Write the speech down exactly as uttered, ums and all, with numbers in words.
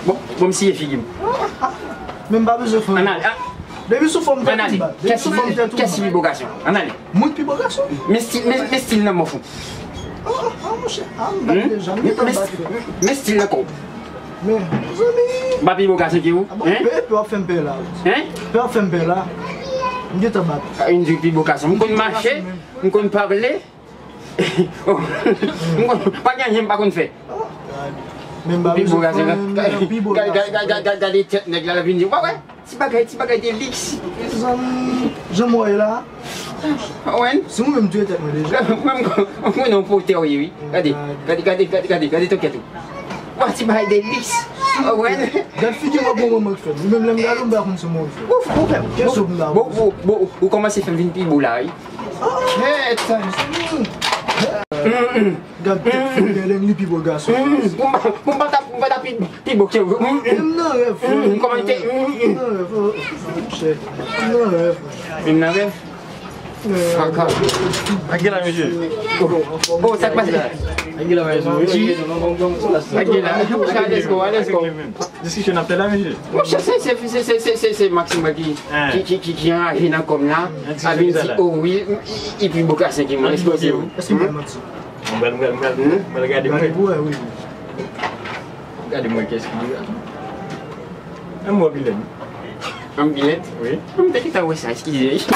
Bon, bon, m siye figi m. Men m pa bezwen fè. Ann ale. Depi sou fòm tèt ou bat. Depi sou fòm tèt ou bat. Kès ki pi bo gason? Ann ale. Moun pi bo gason. Men stil, men, men stil nan mòf ou. Ah, ah, monchè. Ah, m bat deja. M gentan bat frè. Men stil nan kò w. Men, mezanmi. M pa pi bo gason ke ou. Hein? Pè, pè w ap fè m pè la. Hein? Pè w ap fè m pè la. M gentan bat. Yon di pi bo gason. M konn mache, m konn pale. M konn, pa gen anyen m pa konn fè. Men m pa bezwen fè m pi bo gason. Gade tèt nèg la, l ap vin di, ou pa wè? Ti bagay, ti bagay de liks. Mezanmi, jan m wè la. Owen. Si mwen menm touye tèt mwen deja. Mwen m konnen yon potè w ye wi. Gade, gade, gade, gade, gade, gade tokèt ou. Wa ti bagay de liks. Owen. Gad figi w ap bon manman k fè m. Li menm lè m gade w m pa konn se mwen w fè. Ou fou frè m. Kèso m la. Bon, bon, bon, ou kòmanse fè m vin pi bo la wi. Kèt. Gad tèt fou Dèlèn li pi bo gason. Pou m pa, pou m pa ta, pou m pa ta pi, pi bo ke ou. M nan rèv frè. Kòman te. M nan rèv. Monchè. M nan rèv. M nan rèv. Fraka. Ak gen la mesye. Oh, sa k pase? Ak gen la mesye. Ak gen la. Let's go, let's go. Diskisyon ap fè la mesye. Monchè, se, se, se Maxime ki, ki, ki, ki, ki anraje nan kòm la. Ap vin di, oh wi, li pi bo gason ke mwen. Èske se ou? Èske m bay manti? Mwen pral, mwen pral, mwen pral, mwen pral gade mwen. Gade pou wè, wi. Gade mwen kès ki pi gason. Mwen mò Bilèn. Anbilèt? Wi. Mwen te gentan wè sa, eskize.